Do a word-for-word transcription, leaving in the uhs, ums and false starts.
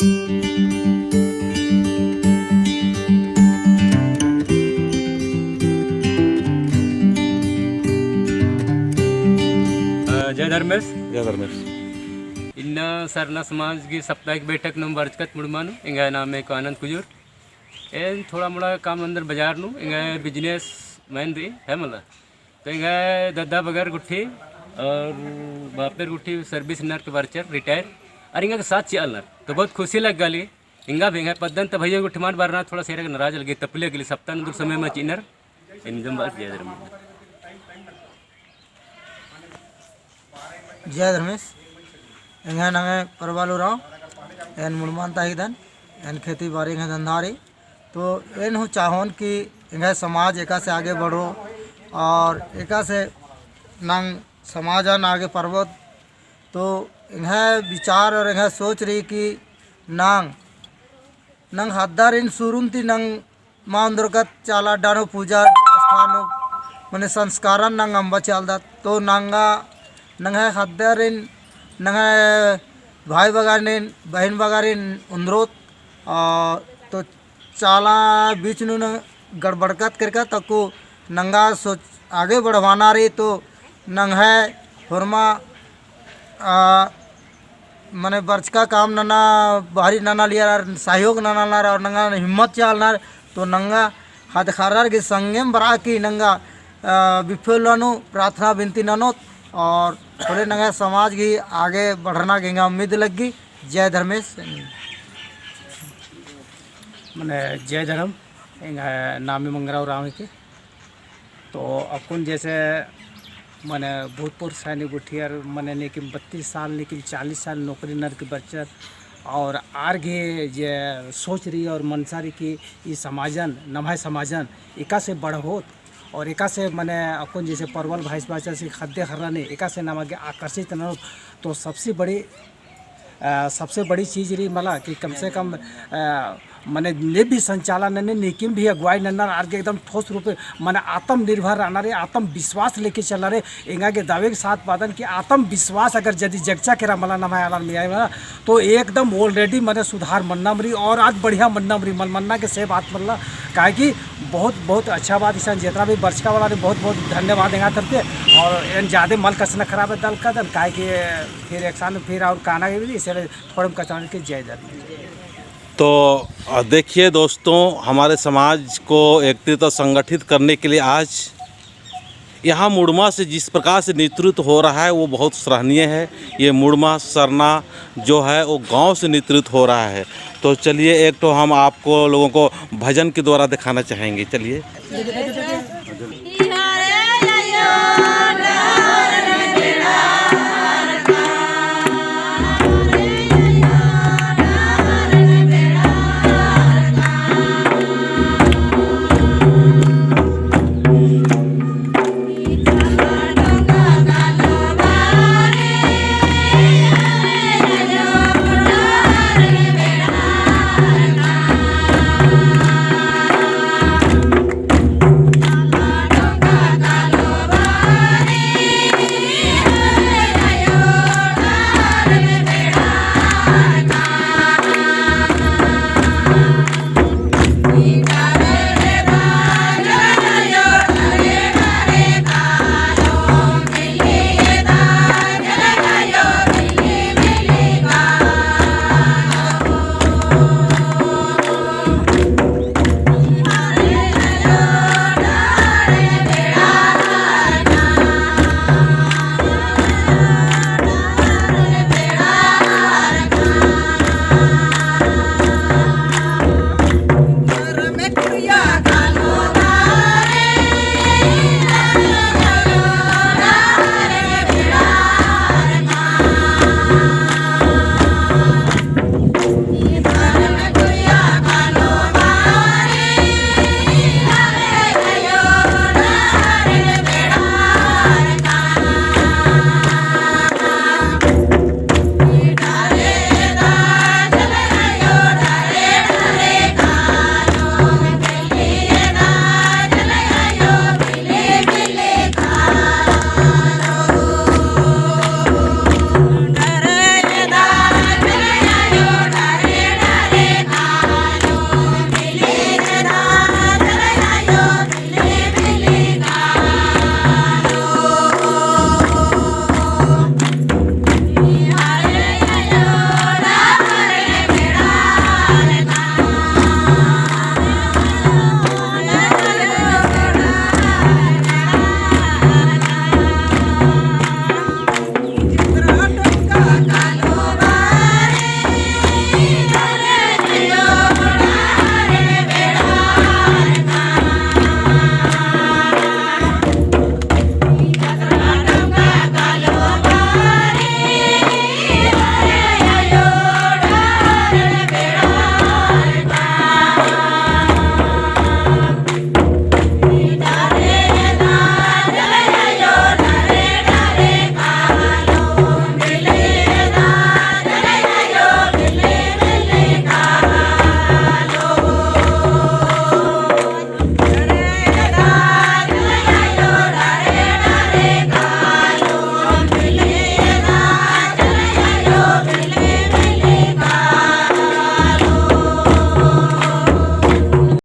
जय धर्मेस। जय धर्मेस। इन्ना सरना समाज गही साप्ताहिक बैठक नू बरचकत मुड़मा नू, एंग्है नामे को आनंद कुजूर। एन थोड़ा मोड़ा काम नन्दन बजार नू, एंग्है business man रई, है मला। तो एंग्है दद्दा बगर गुट्ठी और बापेर गुट्ठी service ननर के बरचर, retire। और एंगा के साथ चिआलनर। तो बहुत खुशी लग्गा लगी। एंगा भी एंग्है पद्दन तो भैया गुट्ठी मान बरना थोड़ा सेरा नाराज लगी, तपले के लिए सप्ताह नन्दुर समय मा चिअनर। एन जम बात जय धर्म। जय धर्मेस। एंग्है नामे परबाल उराँव, एन मुड़मा ता हिकदन, एन खेती बारी एंग्है धंधा रई। तो एन हूँ चाहोन कि एंग्है समाज एकासे आगे बढ़ो और एकासे नांग समाजन आगे परबोत। तो एंग्है विचार और एंग्है सोच रई कि नांग, नांग ख़द्दारिन सुरुन ती नांग मा ओन्द्रकत चाला अड्डा नू पूजा स्थान नू मने संस्कारन नांग अम्बा चालदत। तो नांगा नंग्है ख़द्दारिन नंग्है भाई बगारिन बहिन बगारिन ओन्द्रोत। आ, तो चाला बीच नू न गड़बड़कत करकत अक्कु नंगा सोच आगे बढ़वाना रई। तो नंग्है होरमा आ, मने बरचका काम नना, बारी नना लियर, सहयोग नना लनर और नंगा हिम्मत चिआलनर। तो नंगा ख़द्द ख़र्रर गही संगेम बरआ की नंगा, आ, बिफे उल्ला नू प्रार्थना बिनती ननोत और होले नंगा समाज गही आगे बढ़रना गे एंगा उम्मीद लग्गी। जय धर्मेस। मने जय धर्म, एंग्है नामे मंगरा उराँव हिके। तो अक्कुन जैसे मने भूतपूर्व सैनिक गुट्ठियर मने नेकिम बत्तीस साल नेकिम चालीस साल नौकरी ननर की बरचर और आर गे जे सोच रई और मनसा रई कि ई समाजन, नम्है समाजन एकासे बढ़बोत और एकासे मने अक्कुन जैसे परबाल भाईस बाचस कि ख़द्द ख़र्रन एकासे नमा गे आकर्षित ननोत। तो सबसे बड़ी अ, सबसे बड़ी चीज रई मला कि कम से कम, अ, मने ने भी संचालन नने नेकिम भी अगुवाई नन्नर आर गे एकदम ठोस रूपे मने आत्मनिर्भर रअना रई, आत्मविश्वास लेके चलना रई। एंगा गे दवे के साथ बादन कि आत्मविश्वास अगर जदि जगचा केरा मला नम्है आलर मइय्याँ मला, तो एकदम already मने सुधार मन्नम रई और आद बढ़िया मन्नम रई, मल मन्ना के से बात मल्ला। काहे कि बहुत, बहुत अच्छा बात इसन जेतना भी बरचका वाला रई, बहुत, बहुत धन्यवाद एंगा तरती। और एन जादे मल कछनखरआ बेद्दलकदन, काहे कि फिर एकसन फिर और काना के भी, इसलिए थोड़े कछनखरआ के जय धर्म। तो, अ, देखिए दोस्तों, हमारे समाज को एकत्रित और संगठित करने के लिए आज यहाँ मुड़मा से जिस प्रकार से नेतृत्व हो रहा है, वो बहुत सराहनीय है। ये मुड़मा सरना जो है, वो गांव से नेतृत्व हो रहा है। तो चलिए, एक तो हम आपको लोगों को भजन के द्वारा दिखाना चाहेंगे। चलिए।